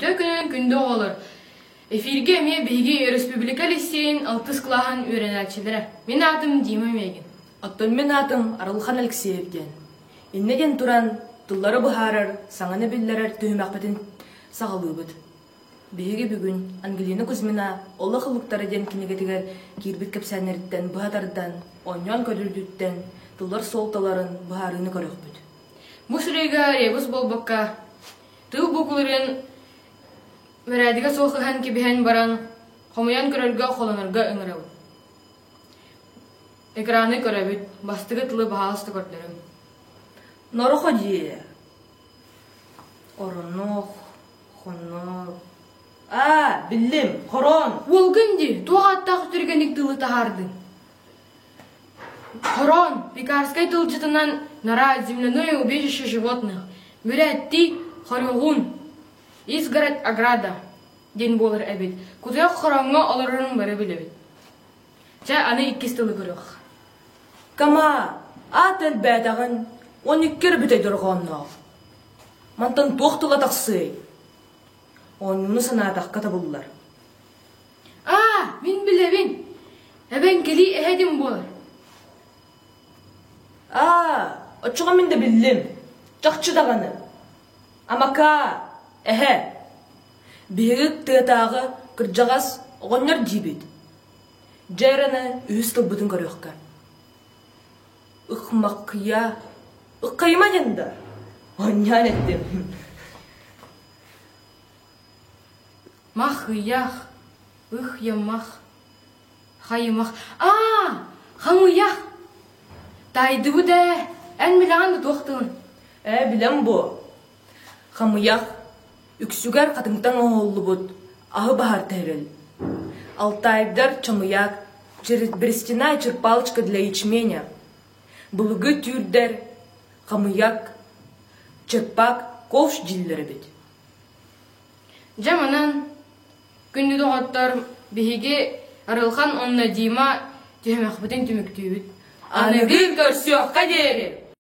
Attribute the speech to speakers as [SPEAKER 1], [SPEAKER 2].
[SPEAKER 1] Үтүө күнүнэн күндү оҕолор! Эфиргэ эмиэ биһиги Өрөспүүбүлүкэ лиссиэйин алтыс кылааһын үөрэнээччилэрэ. Мин аатым Дима Мегин.
[SPEAKER 2] Оттон мин аатым Арылхан Алексеев диэн. Иннэ диэн туран, тыллары быһаарар, саҥаны биллэрэр түһүмэхпитин саҕалыыбыт. Биһиги бүгүн Ангелина Кузьмина «Олох ыллыктара» диэн кинигэтигэр киирбит кэпсээннэриттэн быһа тардан, оонньоон көрүүтүттэн тыллар суолталарын быһаарыыны көрүөхпүт.
[SPEAKER 1] Бу сырыыга ребус буолбакка, тыл букваларын бэрээдэгэ суох ыһан кэбиһэн баран, хомуйан көрөргө, холонорго ыҥырабыт. Экраны көрөбүт, бастакы тылы баһаалыста көрдөрүҥ.
[SPEAKER 2] Норохо дьиэ. Оронох, хоннор. Аа, биллим, хороон.
[SPEAKER 1] Уолгун дии, туох ааттаах түргэнник тылы таһаардыҥ? Хороон, пекарскай тылдьытынан нора земляное убежище животных, бүрээттии хорьоҕун, изгородь ограда диэн буолар эбит. Кутуйах хорооҥҥо олорорун бары билэбит. Чэ, аны иккис тылы көрүөх.
[SPEAKER 2] Кама, аат элбээтэҕин, 12 эрэ бүтэй дорҕоонноох. Мантан туох тыла тахсыай? Оонньууну санаатахха табыллар.
[SPEAKER 1] Аа, мин билэбин. Эбэҥкилии эһэтим буолар.
[SPEAKER 2] Аа, оччоҕо мин да биллим. Чахчы даҕаны. Амакаа, эһэ. Биһиги тыатааҕы кырдьаҕас оҕонньор диибит. Дьэ эрэ үһүс тылбытын көрүөххэ. Ыкмакыйа, ыккайыма диэн да. Оонньоон эттим.
[SPEAKER 1] Махыйах, ыхйамах, хайымах. Аа, хамыйах. Таайдыбыт ээ, эн билэҕин да туох тылын?
[SPEAKER 2] Ээ, билэн буо. Хамыйах, үксүгэр хатыҥтан оҥоһуллубут аһы баһар тэрил. Алтайдар чамыйак, берестяная черпалочка для ячменя. Былыргы түүрдэр хамыйак, черпак, ковш дииллэр эбит.
[SPEAKER 1] Дьэ манан, күндү доҕоттор, биһиги Арылхан уонна Дима түһүмэхпитин түмүктүүбүт.
[SPEAKER 2] Аныгы көрсүөххэ диэри!